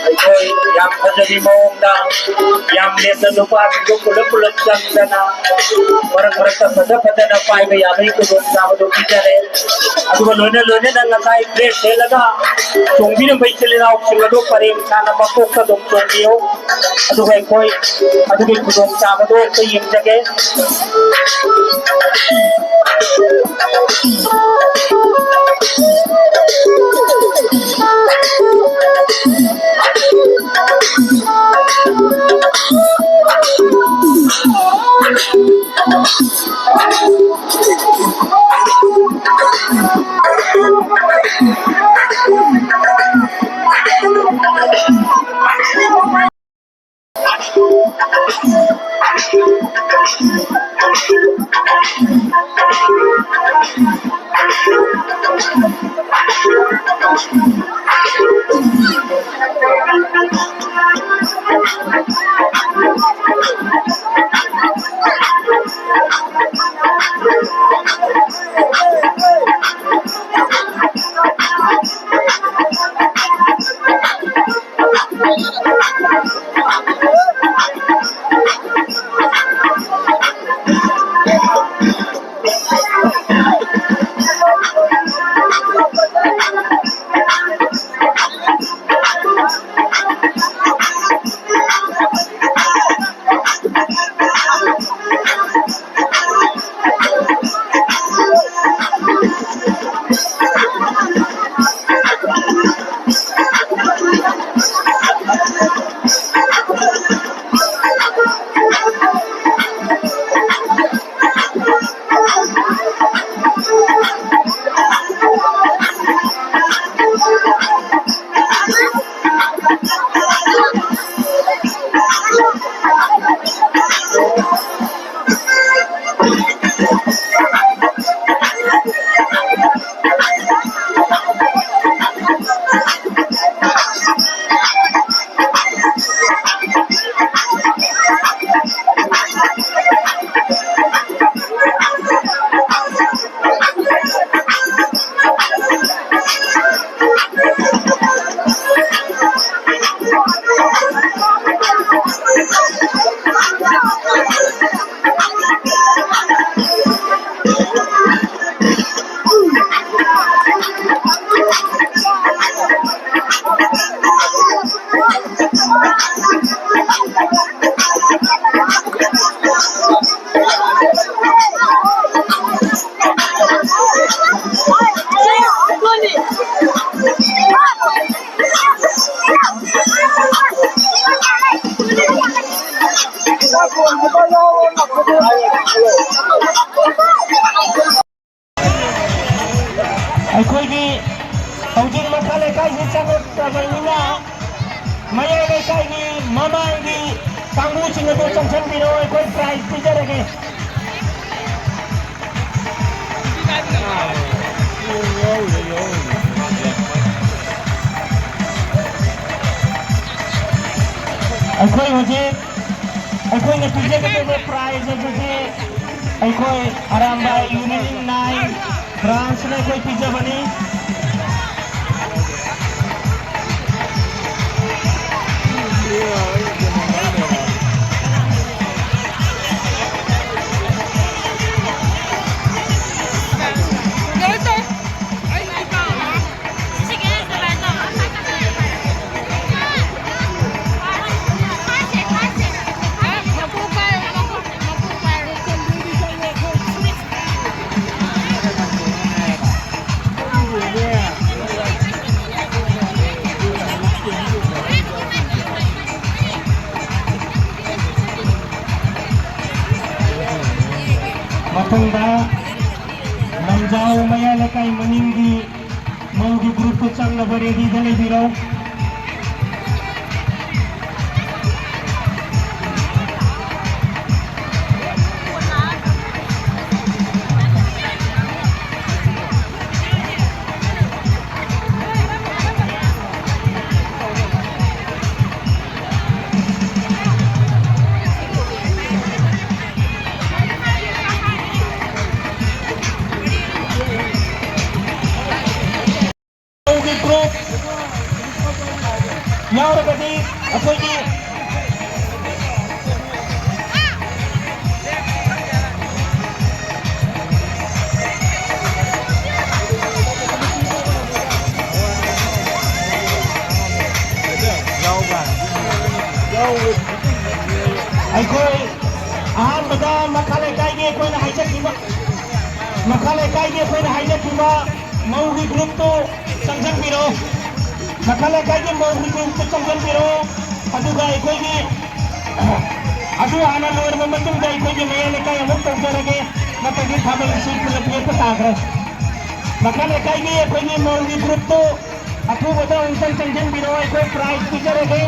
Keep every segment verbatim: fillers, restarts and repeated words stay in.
ꯑꯩꯈꯣꯏ ꯌꯥꯝ ꯐꯖꯕꯤ ꯃꯑꯣꯡꯗ, ꯌꯥꯝ ꯂꯦꯝꯅ ꯅꯨꯄꯥꯁꯤꯡꯗꯨ ꯄꯨꯂꯞ ꯄꯨꯂꯞ ꯆꯪꯗꯅ ꯃꯔꯛ ꯃꯔꯛꯇ ꯐꯖ ꯐꯖꯅ ꯄꯥꯏꯕ ꯌꯥꯕꯒꯤ ꯈꯨꯗꯣꯡꯆꯥꯕꯗꯨ ꯄꯤꯖꯔꯦ꯫ ꯑꯗꯨꯒ ꯂꯣꯏꯅ ꯂꯣꯏꯅꯅ ꯉꯁꯥꯏ ꯗ꯭ꯔꯦꯁ ꯁꯦꯠꯂꯒ ꯆꯣꯡꯕꯤꯔꯝꯕ ꯏꯆꯤꯜ ꯏꯅꯥꯎꯁꯤꯡ ꯑꯗꯨ ꯄꯔꯦꯡ ꯁꯥꯅ ꯃꯀꯣꯛꯇ ꯑꯗꯨꯝ ꯆꯣꯡꯕꯤꯌꯨ꯫ ꯑꯗꯨꯒ ꯑꯩꯈꯣꯏ ꯑꯗꯨꯒꯤ ꯈꯨꯗꯣꯡꯆꯥꯕꯗꯣ ꯑꯝꯇ ꯌꯦꯡꯖꯒꯦ꯫ ꯑꯩꯈꯣꯏꯒꯤ ꯍꯧꯖꯤꯛ ꯃꯈꯥ ꯂꯩꯀꯥꯏꯁꯤ ꯆꯪꯉꯛꯇꯕꯅꯤꯅ, ꯃꯌꯥꯏ ꯂꯩꯀꯥꯏꯒꯤ ꯃꯃꯥꯡꯒꯤ ꯀꯥꯡꯕꯨꯁꯤꯡ ꯑꯗꯨ ꯆꯪꯁꯤꯟꯕꯤꯔꯣ, ꯑꯩꯈꯣꯏ ꯄ꯭ꯔꯥꯏꯖ ꯄꯤꯖꯔꯒꯦ꯫ ꯑꯩꯈꯣꯏ ꯍꯧꯖꯤꯛ ꯑꯩꯈꯣꯏꯅ ꯄꯤꯖꯒꯗꯕ prize ꯑꯗꯨꯗꯤ ꯑꯩꯈꯣꯏ ꯑꯔꯥꯝꯕꯥꯏ Unit nine branchꯅ ꯑꯩꯈꯣꯏ ꯄꯤꯖꯕꯅꯤ꯫ ꯃꯊꯪꯗ ꯂꯝꯖꯥꯎ ꯃꯌꯥꯏ ꯂꯩꯀꯥꯏ ꯃꯅꯤꯡꯒꯤ ꯃꯧꯒꯤ groupꯇꯨ ꯆꯪꯅꯕ readyꯗ ꯂꯩꯕꯤꯔꯣ꯫ ꯒꯤ group ꯌꯥꯎꯔꯒꯗꯤ ꯑꯩꯈꯣꯏꯒꯤ ꯑꯩꯈꯣꯏ ꯑꯍꯥꯟꯕꯗ ꯃꯈꯥ ꯂꯩꯀꯥꯏꯒꯤ ꯑꯩꯈꯣꯏꯅ ꯍꯥꯏꯖꯈꯤꯕ, ꯃꯈꯥ ꯂꯩꯀꯥꯏꯒꯤ ꯑꯩꯈꯣꯏꯅ ꯍꯥꯏꯖꯈꯤꯕ ꯃꯧꯒꯤ groupꯇꯨ ꯆꯪꯁꯤꯟꯕꯤꯔꯣ꯫ ꯃꯈꯥ ꯂꯩꯀꯥꯏꯒꯤ ꯃꯧꯒꯤ groupꯇꯨ ꯆꯪꯁꯤꯟꯕꯤꯔꯣ꯫ ꯑꯗꯨꯒ ꯑꯩꯈꯣꯏꯒꯤ ꯑꯗꯨ ꯍꯥꯟꯅ ꯂꯣꯏꯔꯕ ꯃꯇꯨꯡꯗ ꯑꯩꯈꯣꯏꯒꯤ ꯃꯌꯥꯏ ꯂꯩꯀꯥꯏ ꯑꯃꯨꯛ ꯇꯧꯖꯔꯒꯦ꯫ ꯅꯠꯇ꯭ꯔꯗꯤ ꯊꯥꯕꯜꯁꯤ ꯄꯨꯂꯞ ꯂꯦꯞꯄ ꯇꯥꯈ꯭ꯔꯦ꯫ ꯃꯈꯥ ꯂꯩꯀꯥꯏꯒꯤ ꯑꯩꯈꯣꯏꯒꯤ ꯃꯧꯒꯤ groupꯇꯨ ꯑꯊꯨꯕꯗ ꯑꯃꯨꯛꯇꯪ ꯆꯪꯁꯤꯟꯕꯤꯔꯛꯑꯣ, ꯑꯩꯈꯣꯏ prize ꯄꯤꯖꯔꯒꯦ꯫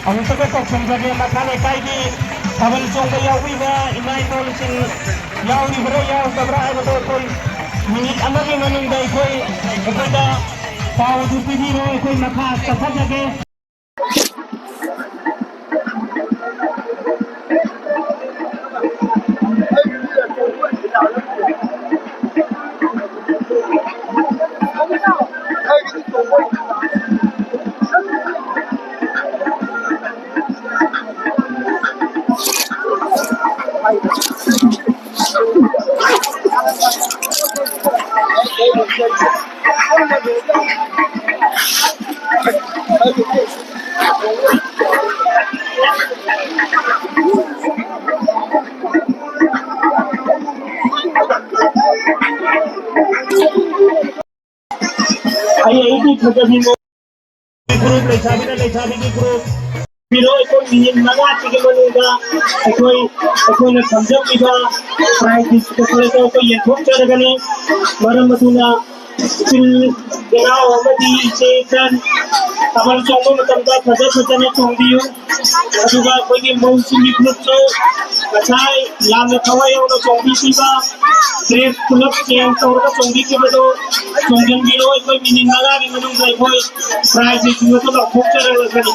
ꯑꯃꯨꯛꯇꯒ ꯇꯧꯁꯤꯟꯖꯒꯦ꯫ ꯃꯈꯥ ꯂꯩꯀꯥꯏꯒꯤ ꯊꯥꯕꯜ ꯆꯣꯡꯕ ꯌꯥꯎꯕꯤꯕ ꯏꯃꯥ ꯏꯕꯣꯜꯁꯤꯡ ꯌꯥꯎꯔꯤꯕ꯭ꯔꯥ ꯌꯥꯎꯗꯕ꯭ꯔꯥ ꯍꯥꯏꯕꯗꯣ ꯑꯩꯈꯣꯏ ꯃꯤꯅꯤꯠ ꯑꯃꯒꯤ ꯃꯅꯨꯡꯗ ꯑꯩꯈꯣꯏ, ꯑꯩꯈꯣꯏꯗ ꯄꯥꯎ ꯑꯗꯨ ꯄꯤꯕꯤꯔꯣ꯫ ꯑꯩꯈꯣꯏ ꯃꯈꯥ ꯆꯠꯊꯖꯒꯦ꯫ ꯑꯩ ꯑꯩꯒꯤ ꯐꯖꯕꯤ ꯒ꯭ꯔꯨꯞ, ꯂꯩꯁꯥꯕꯤꯅ ꯂꯩꯁꯥꯕꯤꯒꯤ ꯒ꯭ꯔꯨꯞ ꯄꯤꯔꯣ꯫ ꯑꯩꯈꯣꯏ ꯃꯤꯅꯤꯠ ꯃꯉꯥꯁꯤꯒꯤ ꯃꯅꯨꯡꯗ ꯑꯩꯈꯣꯏ, ꯑꯩꯈꯣꯏꯅ ꯈꯟꯖꯕꯤꯕ ꯄ꯭ꯔꯥꯏꯖ ꯂꯤꯁ ꯑꯩꯈꯣꯏ ꯌꯦꯟꯊꯣꯛꯆꯔꯒꯅꯤ꯫ ꯃꯔꯝ ꯑꯗꯨꯅ ꯏꯆꯤꯜ ꯏꯅꯥꯎ ꯑꯃꯗꯤ ꯏꯆꯦ ꯏꯆꯟ ꯊꯥꯕꯜ ꯆꯣꯡꯕ ꯃꯇꯝꯗ ꯐꯖ ꯐꯖꯅ ꯆꯣꯡꯕꯤꯌꯨ꯫ ꯑꯗꯨꯒ ꯑꯩꯈꯣꯏꯒꯤ ꯃꯧꯁꯤꯡꯒꯤ ꯒ꯭ꯔꯨꯞꯁꯨ ꯉꯁꯥꯏ ꯌꯥꯝꯅ ꯊꯋꯥꯏ ꯌꯥꯎꯅ ꯆꯣꯡꯕꯤꯈꯤꯕ, ꯗ꯭ꯔꯦꯁ ꯄꯨꯂꯞ ꯆꯦꯟꯖ ꯇꯧꯔꯒ ꯆꯣꯡꯕꯤꯈꯤꯕꯗꯣ ꯆꯣꯡꯁꯤꯟꯕꯤꯔꯣ꯫ ꯑꯩꯈꯣꯏ ꯃꯤꯅꯤꯠ ꯃꯉꯥꯒꯤ ꯃꯅꯨꯡꯗ ꯑꯩꯈꯣꯏ ꯄ꯭ꯔꯥꯏꯖꯁꯤꯡ ꯑꯗꯨ ꯂꯧꯊꯣꯛꯆꯔꯛꯂꯒꯅꯤ꯫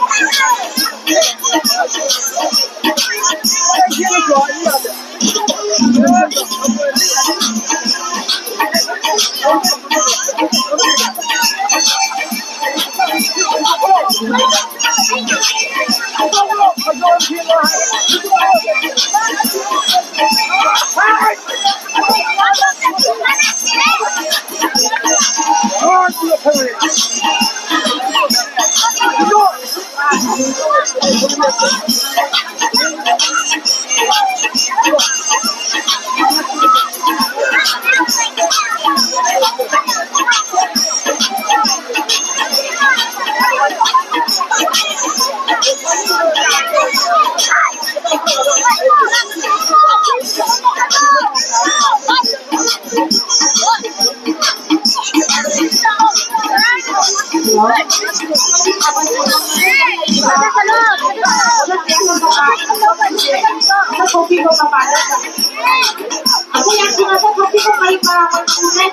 ꯑꯩꯈꯣꯏ ꯌꯥꯝ ꯊꯨꯅ ꯆꯠꯊꯣꯛꯄꯤꯕ ꯃꯩ ꯃꯔꯥ ꯃꯩ ꯄꯨꯔꯦ꯫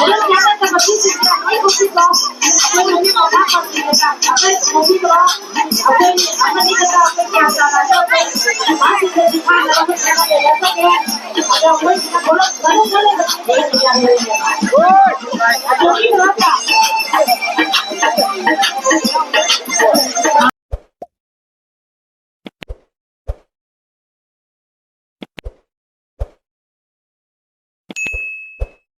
ꯑꯗꯨꯝ ꯌꯥꯝꯅ ꯃꯊꯤꯁꯤꯡꯁꯦ ꯂꯣꯏ ꯀꯣꯛꯄꯤꯀꯣ꯫ ꯑꯩꯈꯣꯏ ꯅꯨꯃꯤꯠ ꯃꯉꯥ ꯄꯥꯟꯕꯤꯗꯅ ꯑꯩꯈꯣꯏ ꯀꯣꯛꯄꯤꯀꯣ꯫ ꯑꯩꯈꯣꯏ ꯑꯃꯅꯤ ꯈꯛꯇ ꯑꯩꯈꯣꯏ ꯒ꯭ꯌꯥꯟ ꯇꯥꯅ ꯑꯩꯈꯣꯏ ꯅꯨꯄꯥꯁꯤꯡꯗꯁꯨ ꯐꯥꯅꯕ ꯍꯣꯠꯅꯕ ꯂꯩꯔꯛꯄꯒꯦ꯫ ꯑꯗꯣ ꯃꯣꯏꯁꯤꯅ ꯊꯣꯛꯂꯛ-, ꯊꯣꯛꯂꯛ-, ꯊꯣꯛꯂꯛ-, ꯌꯥꯝ ꯂꯩꯔꯦꯕ꯫ ꯑꯗꯨꯒꯤ ꯃꯔꯛꯇ